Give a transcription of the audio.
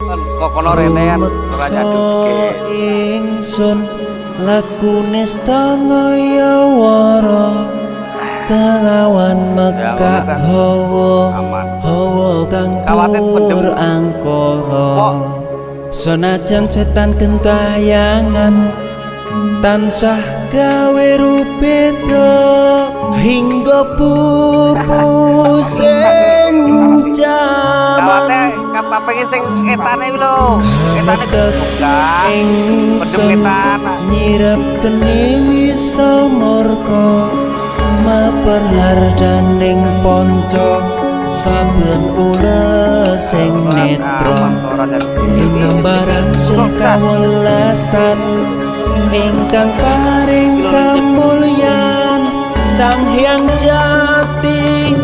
Kok kono rene kan ora nyaduk sikil. Ingsun lakune ngayawara kelawan Ya, mekak ngono kan. hawa Aman. hawa kang Kawate pendem. pur angkara. Kok? Senajan setan gentayangan tansah gawe rubeda hingga pupus ing Kawate jaman. kapapenge sing etane kuwi lho. Etane dibuka. Pendem Ingsun etan. Nyirep geni wisa murka maper hardaning ponco saben ules sing netra ing sing kawelasan ingkang paring kamulyan Sang Hyang Jati.